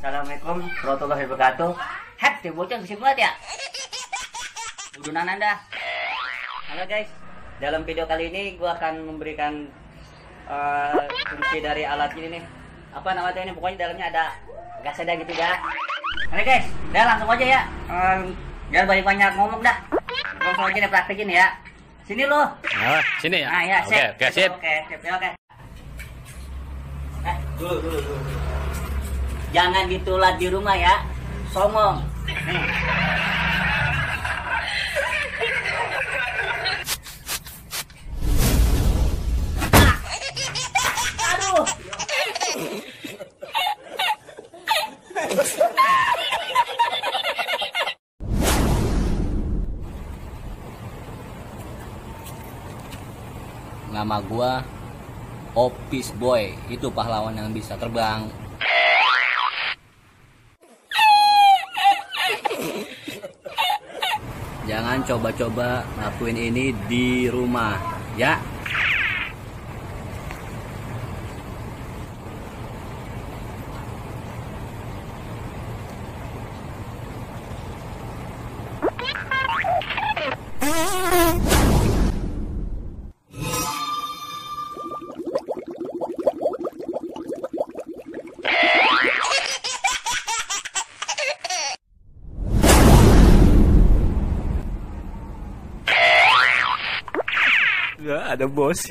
Assalamualaikum warahmatullahi wabarakatuh. Hati bocah bisik banget ya. Udunan Anda. Halo guys, dalam video kali ini gua akan memberikan fungsi dari alat ini nih. Apa namanya ini? Pokoknya dalamnya ada gas ada gitu ya. Oke guys, udah langsung aja ya. Jangan banyak-banyak ngomong dah. Langsung aja deh praktekin ya. Sini lo. Oh, sini ya. Nah ya, Oke, sip. Oke. Dulu. Jangan ditulat di rumah ya. Songong. Nih. Aduh. Nama gua Opis Boy, itu pahlawan yang bisa terbang. Jangan coba-coba lakuin ini di rumah, ya. Nggak ada bos.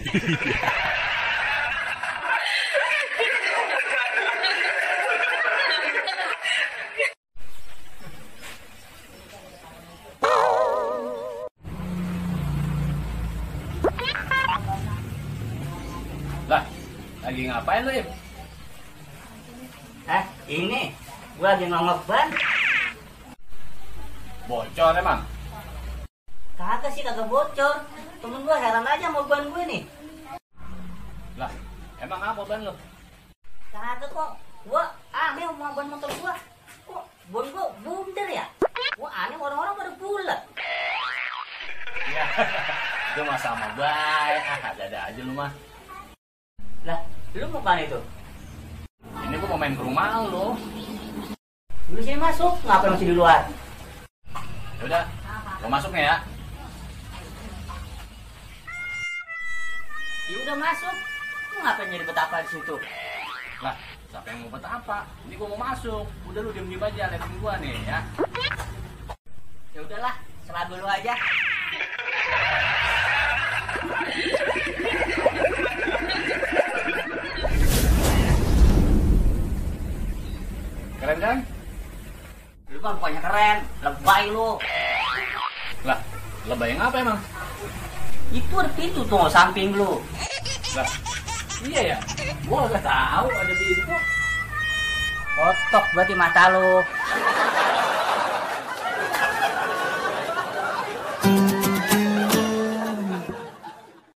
Lah, lagi ngapain lu, Im? Ini gua lagi ngongok ban. Bocor emang? Kagak sih, kagak bocor. Temen gua heran aja mau ban gue nih. Lah, emang apa ban lu? Kagak kok. Gua aneh mau ban motor gua. Kok ban gua bundar ya? Gua aneh orang-orang pada bulat. Ya, itu mah sama baik. Ada aja lu mah. Lah, lu mau kan itu? Ini gua mau main ke rumah lu. Lu sini masuk, ngapain masih di luar? Yaudah, gua masuk nih ya. Ya udah masuk. Lu ngapain jadi betapa di situ? Lah, siapa yang mau betapa? Ini gua mau masuk. Udah lu diem aja, liatin gua nih ya. Ya udahlah, selat dulu aja. Keren kan? Lu kan pokoknya keren, lebay lu. Lah, lebay yang apa emang? Itu ada pintu tuh samping lu. Lah, iya ya? Gua gak tahu ada pintu. Kotok berarti mata lu.